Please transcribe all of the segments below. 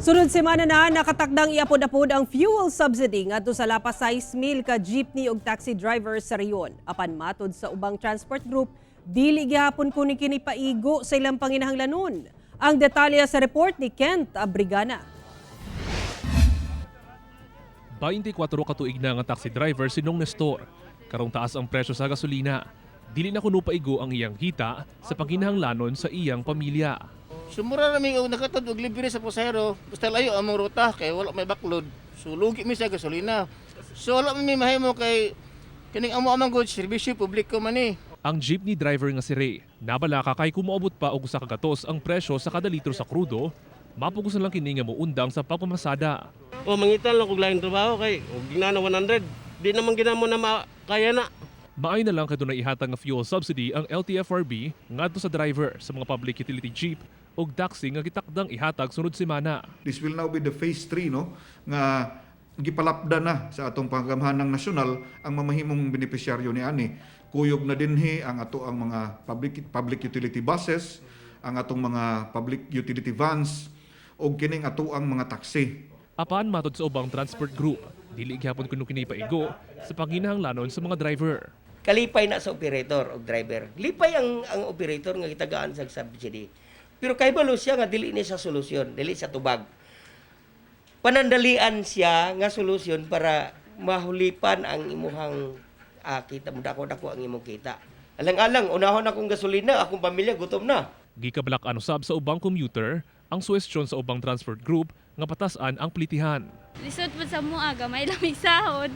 Sunod semana na nakatakdang iapod-apod ang fuel subsidy ngadto sa lapas 6,000 ka jeepney ug taxi drivers sa rehiyon. Apan matod sa ubang transport group, dili gihapon kuni kini paigo sa ilang panginahanglanon. Ang detalye sa report ni Kent Abrigana. 24 katuig na nga taxi driver si Nong Nestor. Karong taas ang presyo sa gasolina, dili na kuno paigo ang iyang kita sa panginahanglanon sa iyang pamilya. Sumura ra mi og nakatod og libre sa pasahero, basta layo among ruta kay wala may backload. So lugi mi sa gasolina. So wala mi mahimo kay kining amo amang good serbisyo publiko man ni. Ang jeepney driver nga si Ray, nabalaka kay kung moabot pa og 1 ka gatos ang presyo sa kada litro sa krudo, mapugusan lang kini nga muundang sa pagpamasada. O mangita lang kog laing trabaho kay og ginana 100. Di naman ginamo na kaya na. Maay na lang kay dunay ihatag nga fuel subsidy ang LTFRB ngadto sa driver sa mga public utility jeep ug taxi nga gitakdang ihatag sunod semana. This will now be the phase 3, no, nga gipalapda na sa atong panggamhanang nasyonal ang mamahimong benepisyaryo ni ani. Kuyog na dinhi ang ato ang mga public public utility buses, ang atong mga public utility vans ug kining ato ang mga taxi. Apan matod sa ubang transport group, dili gihapon kuno kini paigo sa panginahanglanon sa mga driver. Kalipay na sa operator o driver. Lipay ang operator nga gitagaan sa subsidy. Pero kahibalo siya nga dili ni sa solusyon, dili sa tubag. Panandalian siya nga solusyon para mahulipan ang imuhang kita mo, dako-dako ang imong kita. Alang-alang unahon akong gasolina, akong pamilya gutom na. Gikabalak-an usab sa ubang commuter ang suwestyon sa ubang transport group nga patasan ang plitihan. Lisod po sa mua, gamay lang may sahod.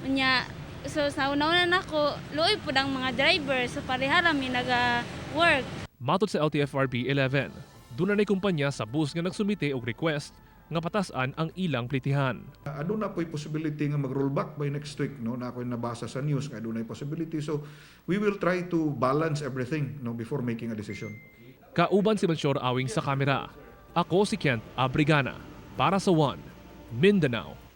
Unya, so sa una-una nako, luoy po ang mga driver, so pareha ra mi naga-work. Matod sa LTFRB 11, duna nay kumpanya sa bus nga nagsumite og request nga patasan ang ilang plitihan. Aduna po'y possibility nga mag-rollback by next week, no, na ako'y nabasa sa news nga adunay possibility, so we will try to balance everything, no, before making a decision. Kauban si Melchor Awing sa kamera. Ako si Kent Abrigana para sa One Mindanao.